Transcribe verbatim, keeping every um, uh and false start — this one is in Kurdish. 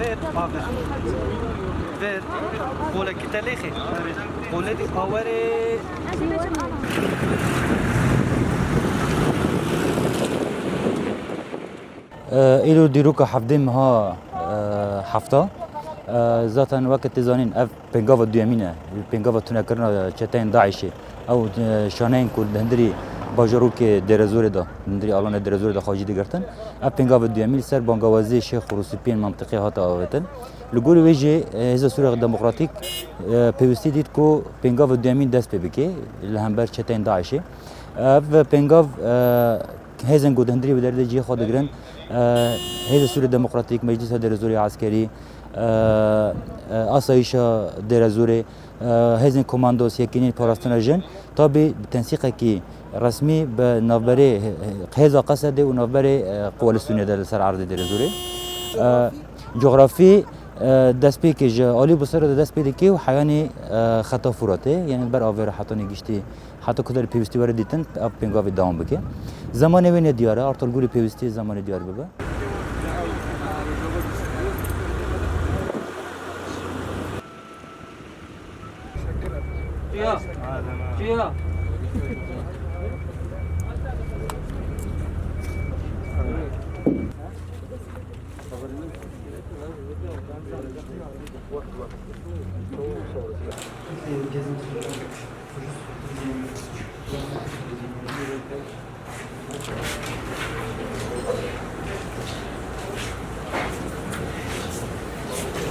Ver, aver. Ver. Qolekî te lêxê. Qolê di awerê. Îro dîroka hevdê meha, e, hefta. E, zaten weke tê zanîn ev pêngava duyemîn e. Pêngava tunekirina çeteyên DAIŞê. Ew, e, şaneyên ku di hundirî bajarokê Dêrezorê de, di hundirî alanê Dêrezorê de xwe jî digirtin. Ev pêngava duyemîn li ser bangawaziyê Şêx û Rûsûpiyên mentiqê hate avêtin. Li gorî wê jî, e, Hêza Sûriya Demokratîk, e, pêwîstî dît ku pêngava duyemîn dest pê bike li hember çeteyên DAIŞê. Ev pêngav, e, hêzên ku di hundirî bi derdê cihê xwe digirin, e, Hêza Sûriya Demokratîk, Meclîsa Dêrezorê Eskerî, e, e, Asayîşa Dêrezorê, e, hêzên komandos, yekînên parastina jin, tabî bi tensîqekî resmî bi navberê, e, hêza Qesedê û navberê, e, Quwelê Sûniyê de li ser erdê Dêrezorê. E, Cografî, e, destpêkê ji alî Busêrê de dest pê dike û heyanî, e, xeta Furatê, yanî ber avê re hetanî giştî, heta ku derê pêwîstî were dîtin, ev pêngavê dewam bike. Zemanê wê nediyar e, artal gorî pêwîstî zemanê diyar bibe. Çiya. Çiya.